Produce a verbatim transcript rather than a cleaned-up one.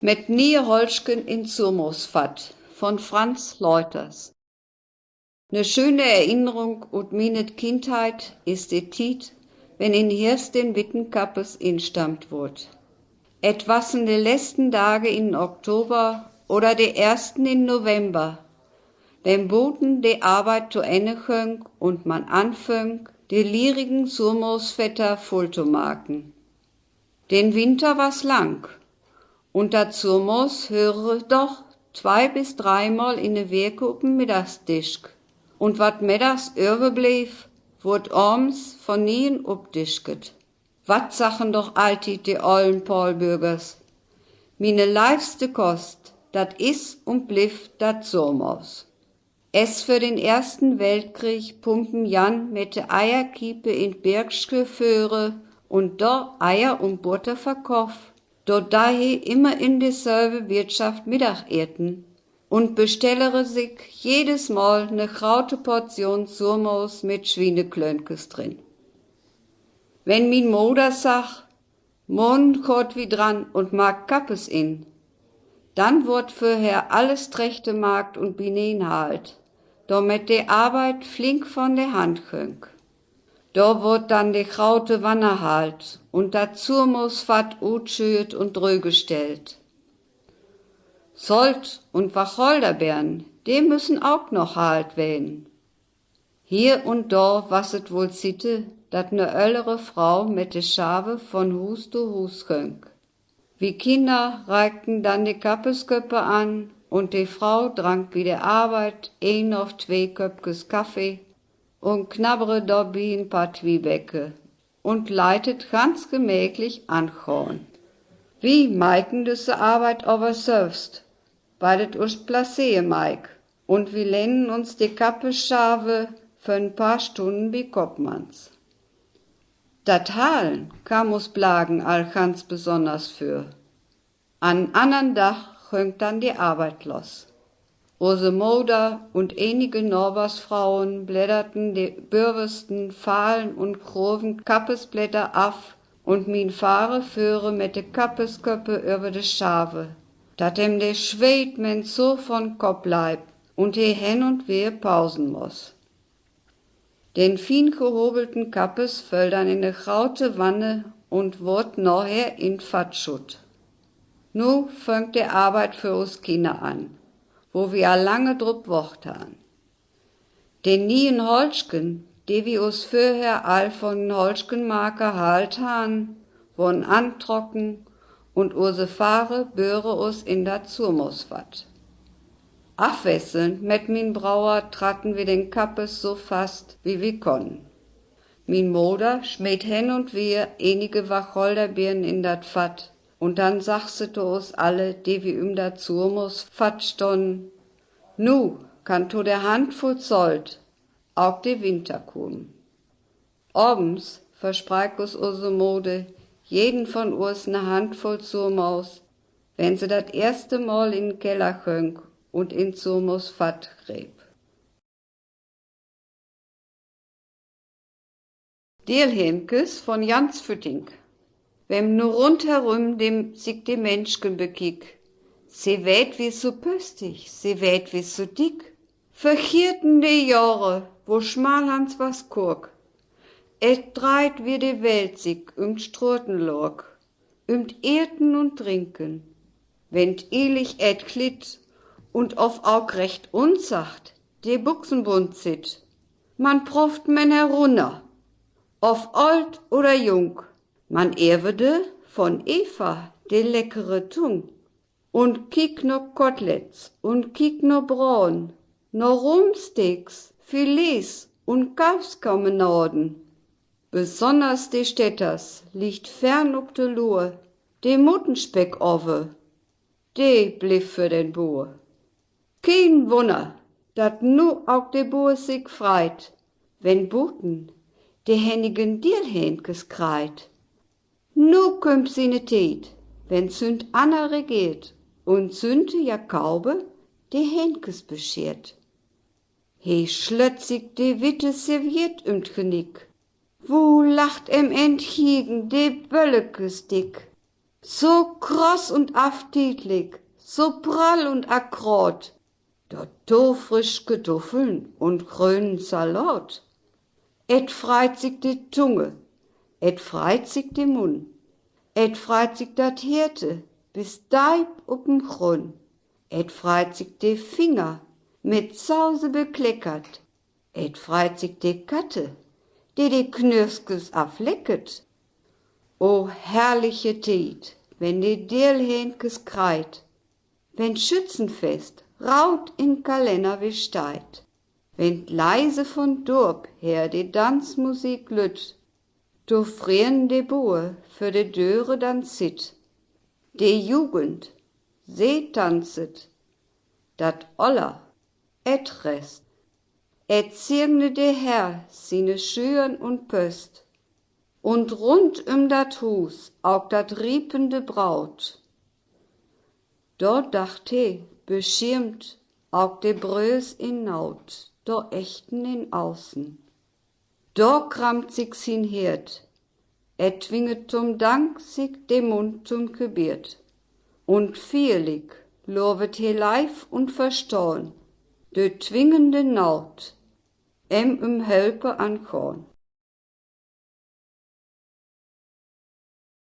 Met niehe Holschken in Zurmoosfatt von Franz Leuters. Ne schöne Erinnerung ut miene Kindheit is de Tiet, wenn in Hirst den witten Kappes instampt wurd. Et wassen de lesten Dage in Oktober oder de ersten in November, wenn buten de Arbeit to Enne göng un man anföng, de lierigen Zurmoosfätter vull to maken. Den Winter was lang, un dat Zurmoos höre doch zwei bis dreimol in de Weke up en Meddagsdisch, un wat meddags överbleef, wurd ovends von niehem updischet. Wat sagen doch alltiet de ollen Polbürgers: Miene leifste Kost, dat is un blifft dat Zurmoos. Es vör den Ersten Weltkrieg Pumpen Jan met de Eierkiepe in Birkschke föhre un do Eier un Botter verkoff, do dei he immer in deselve Wirtschaft Middag eten un bestellere sik jedes Mol ne graute Portion Zurmoos mit Schwieneklönkes drin. Wenn mien Moder sag: Morn gaht wi dran un maakt Kappes in, dann wurd vörher alles trechte maakt un bineen haalt, domet de Arbeit flink von de Hand göng. Do wurd dann de graute Wanne haalt un dat Zurmoosfatt utschüet un drögestellt. Solt un Wacholderbeern, de müssen auk noch haalt ween. Hier un do was et wohl Sitte, dat ne öllere Frau met de Schawe von Huus to Huus göng. Wi Kinner reikten dann de Kappesköppe an un de Frau drank bi de Arbeit een of twee Köppkes Kaffee un knabbere dobi en paar Twiebäcke un leit et ganz gemäklich angahn. Wi meiken düsse Arbeit aver sölvst, weil et us plaseer meik, un wi lennen uns de Kappesschawe för en paar Stunnen bi Koppmanns. Dat Halen kam us Blagen all ganz besonners vör. An annern Dag göng dann de Arbeit los. Use Moder un enige Nobersfrauen blädderten de böversten, fahlen un groven Kappesblätter af, un mien Vare föhre met de Kappesköppe över de Schawe, dat em de Schweet men so von Kopp leip un he hen un weer pausen muss. Den fien gehobelten Kappes föll dann in de graute Wanne un wurd noher in Fatt schutt. Nu föng de Arbeit för us Kinner an, wo wi all lange drup wocht han. De nieen Holschken, de wi us vörher all von en Holschkenmaker haalt han, wurden antrocken un use Vare böre us in dat Zurmoosfatt. Afwesselnd met mien Broer traten wi den Kappes so fast, wie wi konnen. Mien Moder schmeet hen un weer enige Wacholderbeern in dat Fatt, un dann sag se to us alle, de wi üm dat Zurmoosfatt stonnen: Nu kann to de Handvull Solt auk de Winter kumen. Ovends verspreik us use Moder jeden von us ne Handvull Zurmoos, wenn se dat eerste Mol in Keller göng un in Zurmoosfatt greep. Dierlhähnkes von Jans Fütting. Wenn nu rundherüm dem, sik de Menschken bekiek, se weed wi so pöstig, se weed wi so dick. Vergieet en de Johre, wo Schmalhans was Kurk. Et dreiht wi de Welt sik üm Strutenlork, üm Eten un Drinken. Wenn ilich et glitt un of auk recht unsacht de Buxenbund sitt, man prufft men herunner, of olt oder jung, man erwede von Eva de leckere Tung. Un kiek no Koteletts, un kiek no Braden, no Rumpsteaks, Filets un Kalfskamenaden. Besonners de Städters liegt fern op de Luur, de Muttenspeck owwe, de blifft för den Buur. Keen Wunner, dat nu auk de Buur sik freit, wenn buten de hennigen Dierlhähnkes kreit. Nu kümmt siene Tiet, wenn Sünd Anna regeert un Sünd Jakaube de Hähnkes bescheert. He schlött sik de witte Serviett üm't Genick. Wo lacht em entgiegen de Böllekes dick. So kross un aftietlik, so prall un akkraat, dorto frisch Ketuffeln un grönen Salaat. Et freit sik de Tunge, et freit sik de Munn, et freit sik dat Herte bis deip up en Grunn. Et freit sik de Finger, mit Sause bekleckert, et freit sik de Katte, de de Knöskes aflecket. O herrliche Tiet, wenn de Dillhähnkes kreit, wenn Schützenfest raut in Kalenner wie steit, wenn leise vun Durp her de Danzmusik lütt, do frieren de Buer vör de Döre dann sitt. De Jugend, se tanzet, dat Oller, et rest. Et segne de Herr siene Schüern un Pöst, un rund üm dat Huus auk dat riepende Braut. Do dacht he, beschirmt auk de Brös in Naut, do Echten in Außen. Do kramt sik sien Hert, et twinget tom Dank sik de Mund tom Gebet. Un fierlik lowet he Leiv un Verstahn de twingende Naut, em üm Hölpe angahn.